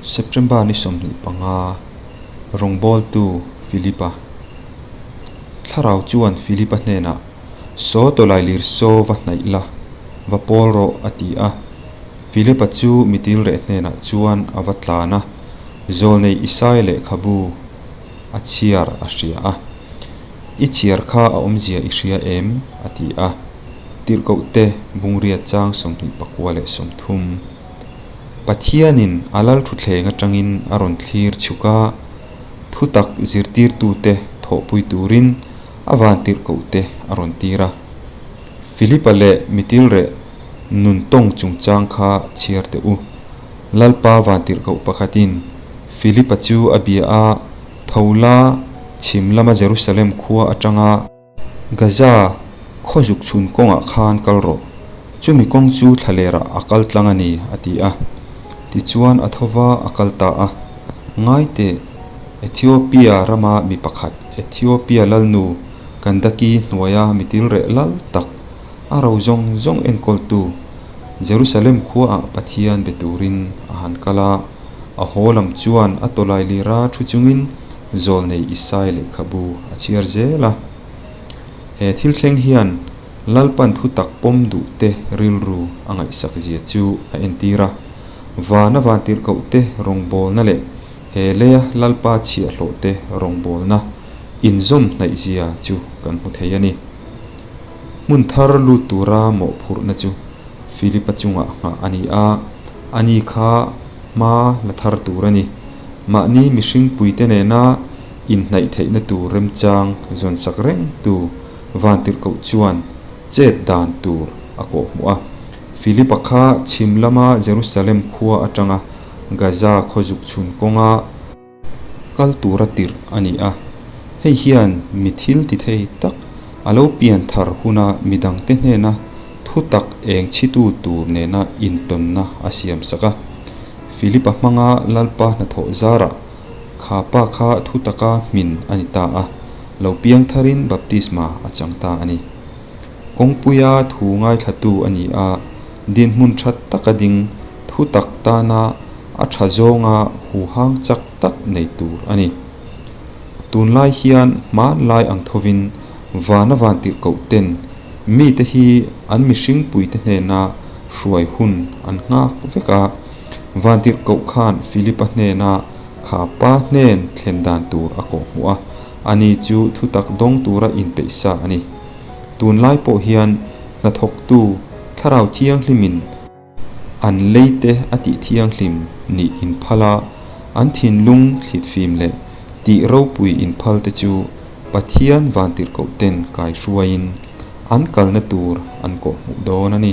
September ni 25, Rawngbawltu Philipa Thlarau chuan Philipa hnenah, Saw tawlailir saw va hnaih la, va pawl rawh, a ti a. Philipa chu mitilreh hnenah chuan a va tlan a, Zawlnei Isaia lehkhabu a chhiar a hria a. I chhiar kha a awmzia i hria em? a ti a. Tirhkohte bungria chang 29 30. Pathianin a lal thutthleng atangin a rawn thlir chhuk a, thutak zirtirtute thawhpui turin a vantirhkohte a rawn tir a. Philipa leh mitilreh nun tawng chungchang kha chhiar teh u. Lalpa vantirhkoh pakhatin Philipa chu a bia a, Tho la, chhim lama Jerusalem khua atanga Gaza khaw zuk chhun kawngah khan kal rawh, chumi kawng chu thlalerah a kal tlang a ni, a ti a. Tichuan a tho va a kal ta a. Ngai teh, Ethiopia rama mi pakhat, Ethiopia lalnu Kandaki hnuaia mitilreh lal tak, a ro zawng zawng enkawltu, Jerusalem khuaah Pathian be turin a han kal a. A haw lam chuan a tawlai lira thu chungin Zawlnei Isai lehkhabu a chhiar zel a. He thil thleng hian Lalpan thu tak pawm duh te rilru a ngaihsak zia chu a entir a. Vana vantirhkoh te rawngbawlna leh he leia Lalpa chhiahhlawh te rawngbawlna inzawm hnaih zia chu kan hmu thei a ni. Hmun thar lut tura mawhphurhna chu Philipa chungah nghah a ni a, ani kha hma la thar tur a ni. Mahni mihring puite nena inhnaih theihna tur remchang zawnsak reng tu Vantirhkoh chuan chet dan tur a kawhhmuh a. Philipa kha chhim lama Jerusalem khua atanga Gaza khaw zuk chhun kawnga kal tura tirh a ni a. Hei hian mi thil ti thei tak a lo pian thar huna midangte hnena thutak eng chhitu tur nena intawnna a siamsak a. Philipa hmanga Lalpa hnathawh zarah kha pa kha thutaka hmin a ni ta a, lo piang tharin baptisma a chang ta a ni. Kawngpuia thu ngaithlatu a ni a, dinhmun tha taka ding thutak tana a tha zawnga huhang chak tak nei tur a ni. Tunlai hian hmanlai ang thovin vana vantirhkoh ten mite hi an mihring puite hnena hruai hun an nghak vek a. Vantirhkoh khan Philipa hnena kha pa hnen thlen dan tur a kawhhmuh a, ani chu thutak dawng tura inpeih sa a ni. Tunlai pawh hian hnathawktu Thlarau Thianghlimin An leite a tih thianghlim nih inphal a, an thinlung thlitfim leh tih ropui inphal te chu Pathian vantirhkoh ten kai hruaiin an kalna tur an kawhhmuh dawn a ni.